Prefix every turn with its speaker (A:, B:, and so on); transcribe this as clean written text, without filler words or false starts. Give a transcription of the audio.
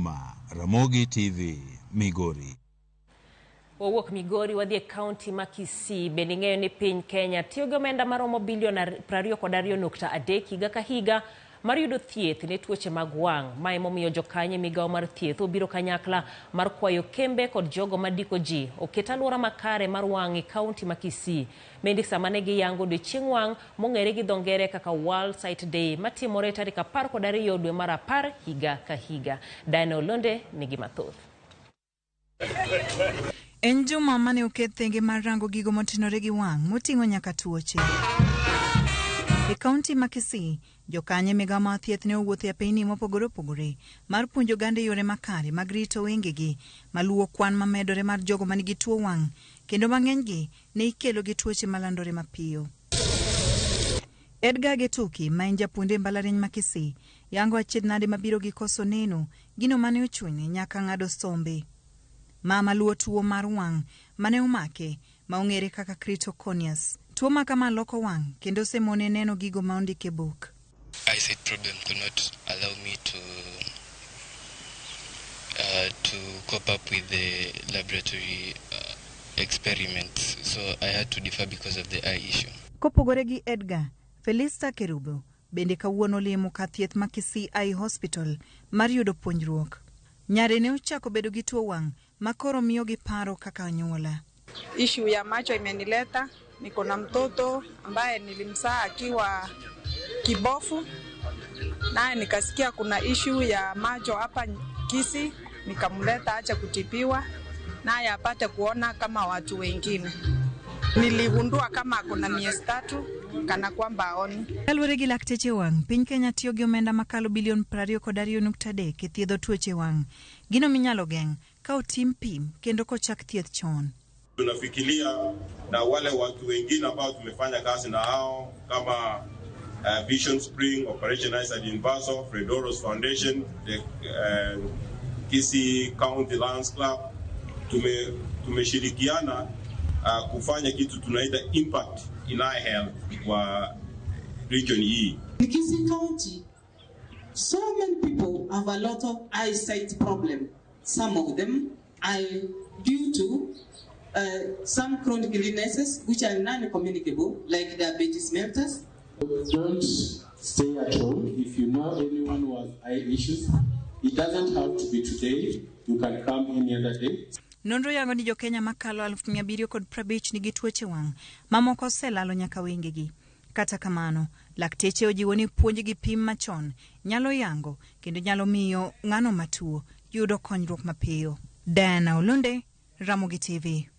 A: Ouma, Ramogi TV, Migori.
B: Wawuok Migori wadhi e kaunti ma Kisii. Bende ing'eyo ni piny Kenya tiyo gi omenda maromo bilion 22.3 higa ka higa mar yudo thieth ne tuoche mag wang'. Ma emomiyo jokanyo e migawo mar thieth obiro kanyakla mar kwayo kembe kod jogo madiko ji oket alwora makare mar wang' e kaunti ma Kisii. Bende sama ne giyango odiechieng wang' mong'ere gi dho ngere kaka World Sight Day matimore tarik 12 dwe mar 10 higa ka higa. Diana Olonde nigi mathoth.
C: En juma mane oket thenge mar rango gigo motenore gi wang' moting'o nyaka tuoche. E kaunti ma Kisii, jokanyo e migawo mar thieth ne owuotho e apeyni mopogore opogore mar puonjo oganda e yore makare mag rito wengegi maluwo kwan mamedore mar jogo manigi tuo wang' kendo mang'enygi ne ikelo gi tuoche malandore mapiyo. Edgar Getuki ma en japuonj e mbalariany ma Kisii yango achiedh nade mabiro gi koso neno gino mane ochune nyaka ng'ado sombe. Mama luwo tuo mar wang' mane omake ma ong'ere kaka keratoconus. Tuo ma kama loko wang' kendo osemone neno gigo ma ondik e buk.
D: Eyesight problem could not allow me to cope up with the laboratory experiments, so I had to defer because of the eye issue.
C: Kopogore gi Edgar, Felista Kerubo bende kawuono olimo kar thieth ma Kisii Eye Hospital mar yudo puonjruok. Nyare ne ochako bedo gi tuo wang' ma koro miyogi paro kaka anyuola.
E: Issue ya macho imenileta, niko na mtoto ambaye nilimzaa akiwa kipofu, naye nikasikia kuna issue ya macho hapa Kisii, nikamleta aje kutibiwa naye apate kuona kama watu wengine. Niligundua kama kuna miezi 3 kana kwamba haoni.
C: Kaluwore gi lakteche wang', piny Kenya tiyo gi omenda makalo bilion 22.3 e thiedho tuoche wang'. Gino minyalo geng' ka otim pim kendo kochak thieth chon.
F: Tunafikiria na wale watu wengine ambao tumefanya kazi na hao kama Vision Spring, Operation Eyesight Universal, Fred Oros Foundation, the Kisii County Lions Club. Tumeshirikiana kufanya kitu tunaita impact in eye health kwa region hii.
G: In Kisii County, so many people have a lot of eyesight problem. Some of them are due to some chronic illnesses which are non-communicable, like diabetes mellitus.
H: Don't stay at home. If you know anyone who has eye issues, it doesn't have to be today. You can come any other day.
C: Nonro yango ni jokenya makalo 750,000 nigi tuoche wang' mamoko oselalo nyaka wengegi. Kata kamano, lakteche ojiwo ni puonj gi pim machon nyalo yango kendo nyalo miyo ng'ano matuo yudo konyruok mapiyo. Diana Olonde, Ramogi TV.